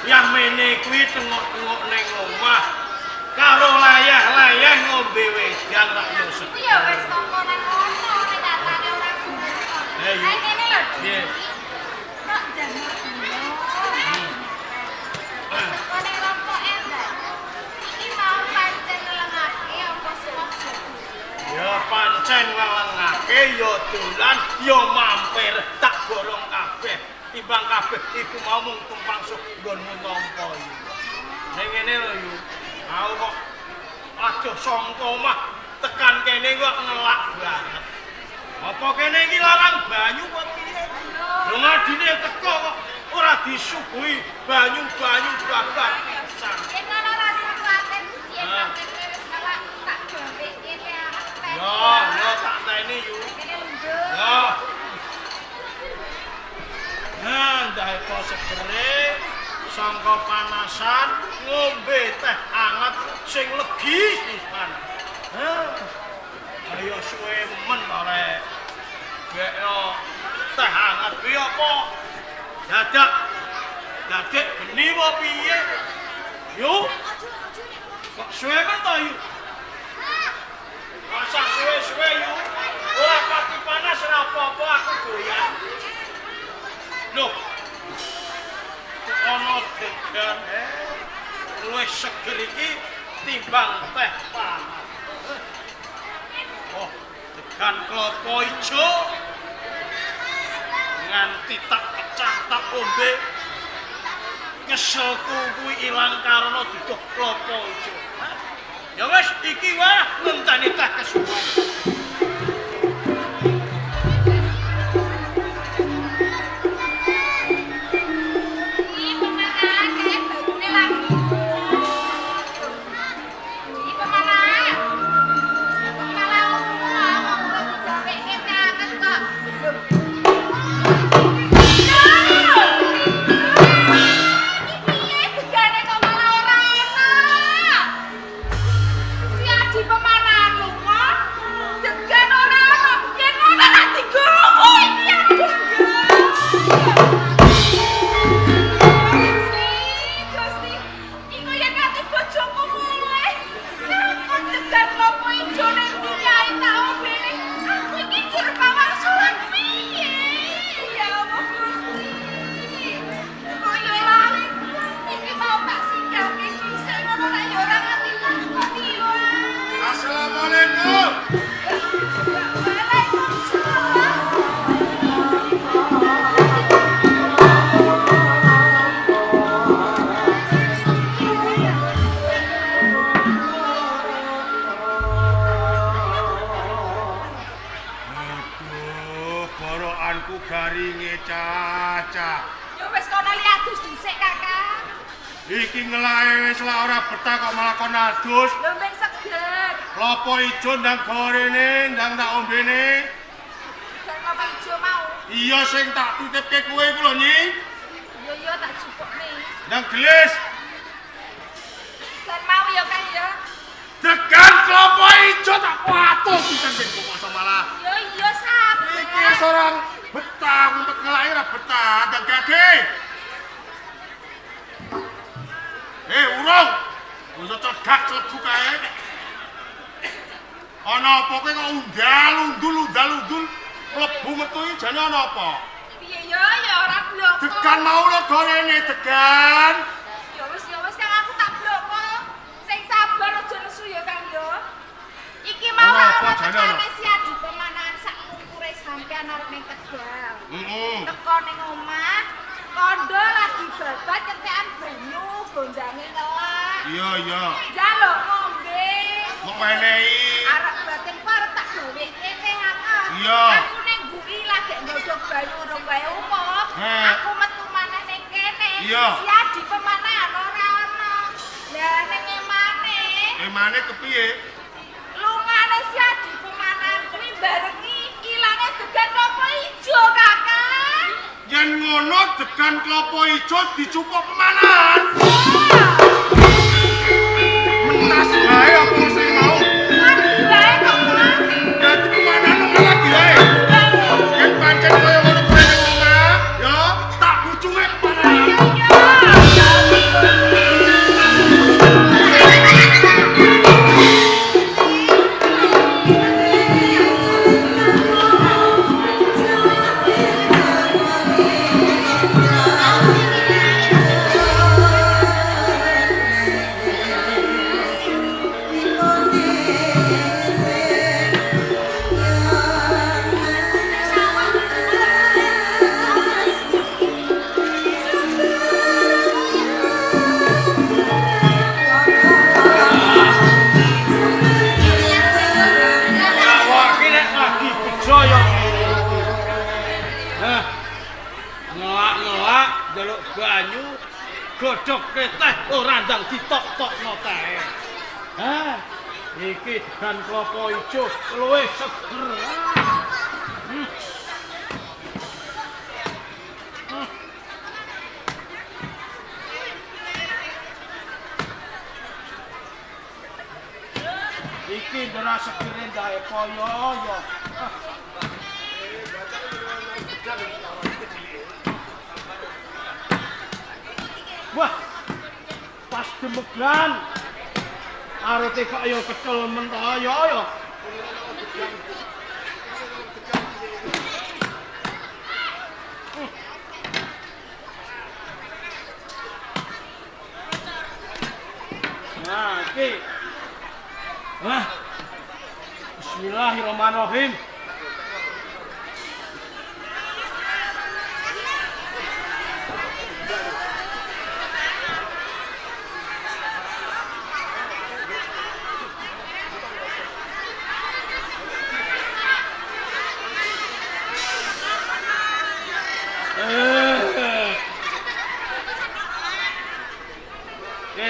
yamene kuwi tengok-tengok ning omah karo layah-layah ngombe wedang rak yo Ku ya wis kongkonan ngono nek nyatane ora gelem kok. Eh, iya. Ayo ngene lho. Piye? Kok janur gula. Ngetake ya dolan, ya mampir, tak borong kabeh. Timbang kabeh iku mau mung tumpang suh nggonmu nampa yu. Ning ngene lho yu. Aku kok aduh sangka omah tekan kene kok ngelak banget. Apa kene iki larang banyu kok piye? Lho ngadine teko kok ora disuguhi banyu-banyu babar pisan. Yen ana rasa kuwatir yen mampir wis ngelak tak gaweke teh anget. Yo, yo tak teni yu. Kene lungguh. Yo. Nah, ndahe kok segere sangka panasan ngombe teh anget sing legi pisan. Hah. Ayo suwe men to rek. Gekno teh anget kuwi apa? Dadak dadek geni apa piye? Yu. Kok suwe men to yu? Masa suwe-suwe yu. Ora pati panas ora apa-apa aku doyan. Loh. Ana degan luwih seger iki timbang teh panas. Oh, degan klopo ijo nganti tak pecah tak ombe. Keselku kuwi ilang karena duduh klopo ijo. Ya wis iki wae ngenteni teh kesuwen. Iki ngelake wis lah ora betah kok malah kon adus. Lho ben seger. Klopo ijo ndang gorene, ndang tak ombene. Bar klopo ijo mau. Iya sing tak titipke kowe iku lho, Nyi. Iya iya tak jupukne. Ndang gelis. Bar mau ya Kang ya. Degan klopo ijo tak patus pisan ben kok malah. Iya iya sabar. Iki wis ora betah untuk ngelake ora betah, ndang gage. Urung. Wis cegak clebu kae. Ana apa kowe kok undal-undul undal-undul mlebu metu iki jane ana apa? Piye ya ya ora bloko. Degan mau lho gorene degan. Ya wis Kang aku tak bloko. Sing sabar aja nesu ya Kang ya. Iki mau ora tekane si adu pemanahan sak mungkure sampean arep ning Tegal. Heeh. Teko ning omah, kondo lagi babat kentekan banyu gondange ngelak. Iya iya. Njaluk ngombe. Kok wenehi. Arep batin ku arep tak gaweke teh anget. Iya. Aku ning mburi lagi ndodok banyu urung wae umup. Aku metu maneh ning kene. Iya. Si Adi pemanahan ora ana. Lah ning emane. Emane kepiye? Lungane si Adi pemanahan kuwi barengi ilange degan klopo ijo, Kakang. Yen ngono degan klopo ijo dicupuk pemanahan. Menas wae apa sing mau? Lagi wae kok, Kang. Dadi pemanahan lagi wae. Yen pancen kaya ngono kuwi ning omah, ya tak bucunge pemanahan. Iya. Digodhogke teh ora ndang ditok-tokno teh. Ha, iki degan klopo ijo luwih seger. Iki ora segere ndae kaya ya. Wah, pas demegan. Arute kok ya kecel men to ya ya. Nah, iki. Wah. Bismillahirrahmanirrahim.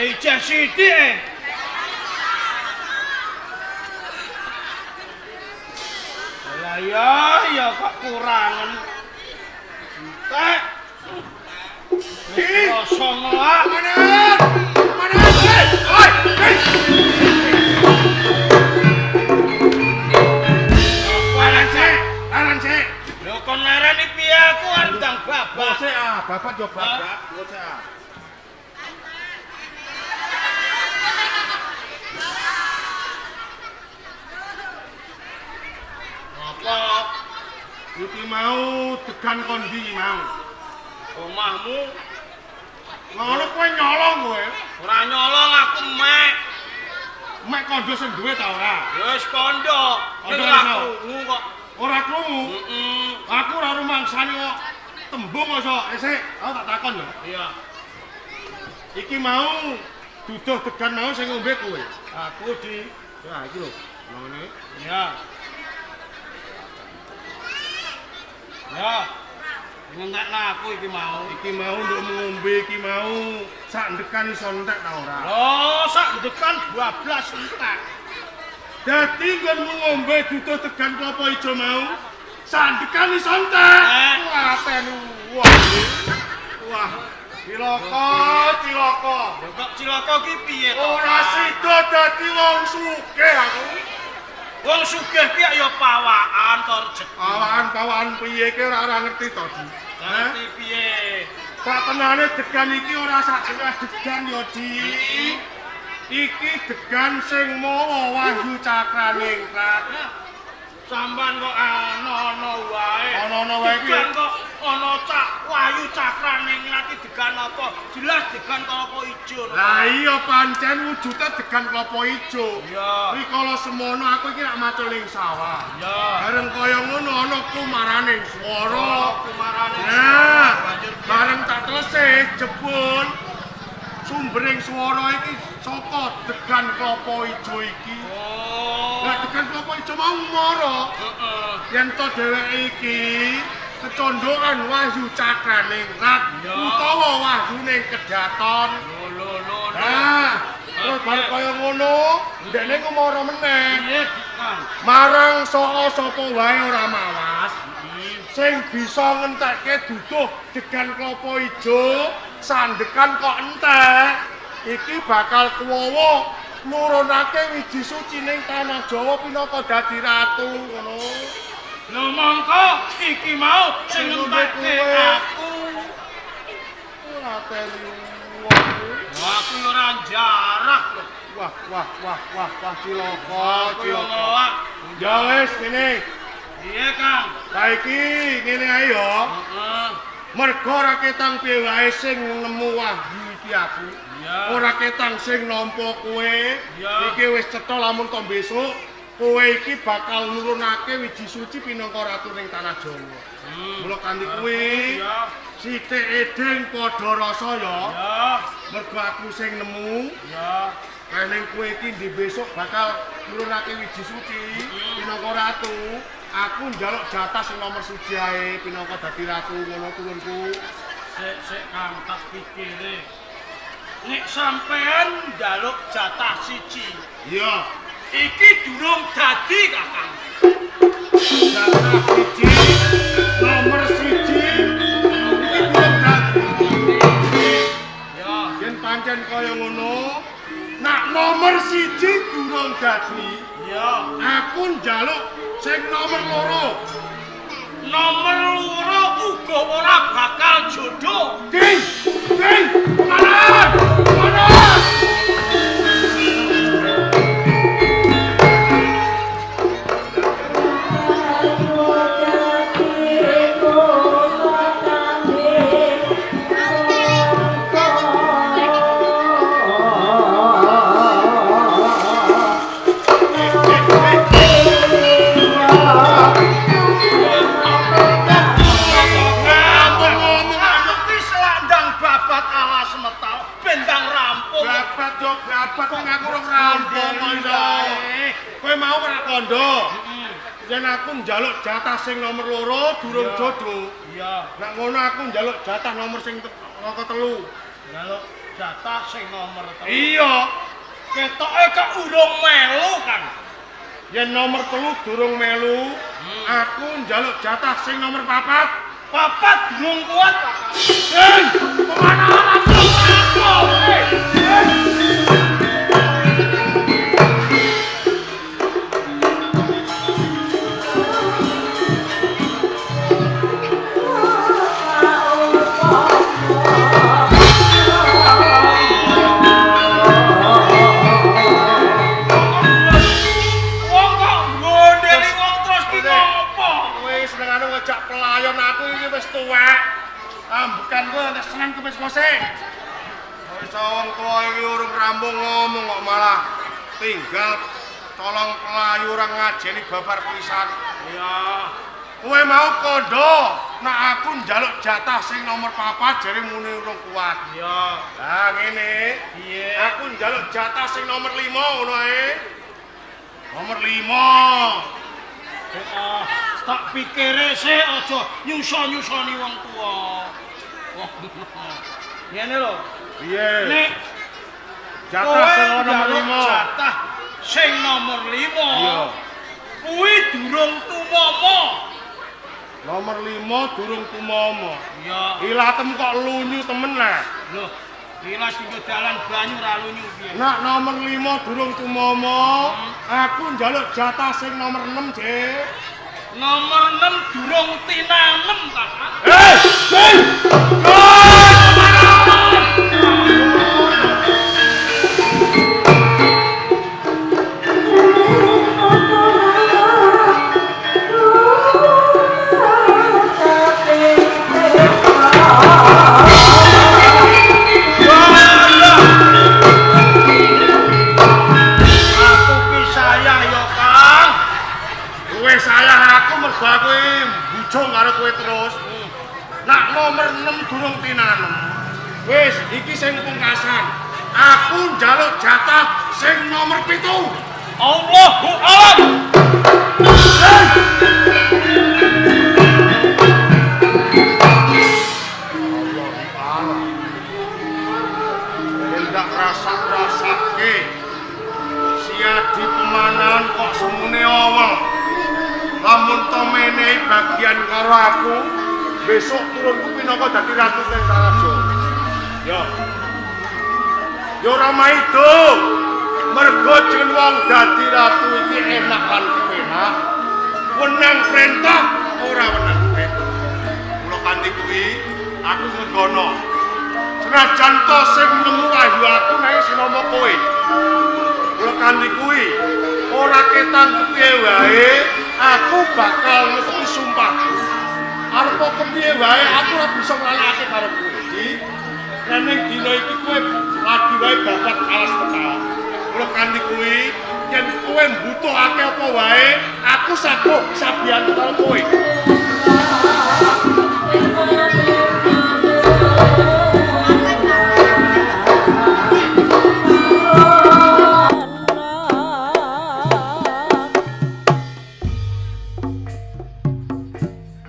Ijeh sithik. Lah ya ya kok kurangen. Entek. Kosong lah. Manan. Manan. Oi. Leren sik, leren sik. Lho kon lereni piye aku arep ndang babak. Sik ah, babat yo babak. Sik ah. Iki mau degan kondi mau. Omahmu ngono kowe nyolong kowe. Ora nyolong aku mek. Mek kondo sing duwe ta ora? Ya wis kondo. Ning ora krungu kok. Ora krungu? Heeh. Aku ora rumangsani kok tembung kok iso. Sik, aku tak takon lho. Iya. Iki mau duduh degan mau sing ngombe kowe. Aku di Ya iki lho. Ngene. Iya. Ya. Ngentekno aku iki mau. Iki mau nduk ngombe iki mau sak ndekan iso entek ta ora? Lho, sak ndekan 12 entek. Dadi nggonmu ngombe duduh degan klopo ijo mau sak ndekan iso entek. Wah, tenu. Wah. Wah, cilaka, cilaka. Lho kok cilaka ki piye to? Ora sida dadi wong sugih aku. Wong sugih ki ya pawakan to rejeki. Pawakan-pawakan piye ki ora ngerti to, Di. Ngerti piye? Sak tenane degan iki ora sak jeneng degan ya, Di. Iki degan sing mawa wahyu cakraningrat. Sampeyan kok ana-ana wae. Ana-ana wae piye? Degan kok ana cak wahyu cakraningrat iki degan apa? Jelas degan klopo ijo. Lah iya pancen wujude degan klopo ijo. Iya. Rikala semono aku iki rak macul ning sawah. Iya. Bareng kaya ngono ana kumaraning swara. Kumaraning. Nah, bareng tak telesih jebul sumbering swara iki saka degan klopo ijo iki. Oh. Lah degan klopo ijo mau mara. Heeh. Yen to dheweke iki kecondokan wahyu cakraningrat utawa wahyune kedaton. Lho lho lho. Nah, terus bar kaya ngono, ndekne ku mara meneh. Piye, Kang? Marang saka sapa wae ora mawas. Sing bisa ngentekke duduh degan klopo ijo, sandekan kok entek. Iki bakal kuwowo nurunake wiji suci ning tanah Jawa pinaka dadi ratu ngono. Lho mongko iki mau sing ngentekke aku. Ora teli wong. Aku ora jarak lho. Wah wah wah wah wah cilaka cilaka. Ya wis ngene. Piye, Kang? Saiki ngene ae ya. Heeh. Mergo ora ketang piye wae sing nemu wahyu iki aku. Ora ketang sing nampa kowe. Iki wis cetha lamun to besok kowe iki bakal nurunake wiji suci pinangka ratu ning tanah Jawa. Mula kanthi kuwi sithik eding padha rasa ya. Mergo aku sing nemu. Iya. Ning kowe iki ndi besok bakal nurunake wiji suci pinangka ratu. Aku njaluk jatah sing nomor siji ae pinangka dadi ratu ngono turunku. Sik sik Kang tak pikire. Nek sampean njaluk jatah siji. Iya. Iki durung dadi, Kakang. Jatah siji nomor siji iki durung dadi. Ya. Yen pancen kaya ngono, nak nomor siji durung dadi, ya. Aku njaluk sing nomor loro. Nomor loro uga ora bakal jodoh. Ding! Ding! Manan! Manan! Yen aku njaluk jatah sing nomor loro durung jodoh. Iya. Nek ngono aku njaluk jatah nomor sing angka 3. Njaluk jatah sing nomor 3. Iya. Ketoke kok urung melu, Kang. Yen nomor 3 durung melu, aku njaluk jatah sing nomor 4. 4 durung kuat, Kang. Hei, kemana aku? Hei. Ambekan kowe nek seneng kepes kose. Wis wong tuwa iki urung rampung ngomong kok malah tinggal tolong pelayu ora ngajeni babar pisan. Iya. Kowe mau kandha nek aku njaluk jatah sing nomor 4 jare muni urung kuat. Iya. Lah ngene. Piye? Aku njaluk jatah sing nomor 5 ngono ae. Nomor 5. Heeh. Tak pikire sik aja nyusa-nyusani wong tuwa. Ngene lho. Piye? Nek jatah sing nomor 5. Jatah sing nomor 5. Iya. Kuwi durung tumama. Nomor 5 durung tumama. Iya. Ilatem kok lunyu temen lah. Lho, ilat dinggo dalan banyu ra lunyu piye? Nek nomor 5 durung tumama, aku njaluk jatah sing nomor 6, Cek. Nomor 6 durung tinanem, Kakang. Hei! Hei! Aku ki sayang ya, Kang. Kowe sayang aku mergo aku mbujung karo kowe terus. Nak nomor 6 durung tinanem. Wis, iki sing pungkasan. Aku njaluk jatah sing nomor 7. Allahu alam. Allahu alam. Ndak rasa-rasake. Siadi pemanan kok semune awel. Lamun to menehi bagian karo aku, besok turunku pinaka dadi ratu ning Karaja. Ya. Ya ora maido. Mergo jeneng wong dadi ratu iki enak lan kepenak. Wenang perintah ora wenang perintah. Kula kanthi kuwi aku nggono. Senajan to sing nemu wahyu aku nanging sinama kowe. Kula kanthi kuwi ora ketang kepiye wae aku bakal netepi sumpah. Arep kepiye wae aku ora bisa nglalekake karo kowe. Di ning dina iki kowe lagi wae babat alas petal. Kula kanthi kuwi yen kowe mbutuhake apa wae aku sabuh sabiyantu karo kowe.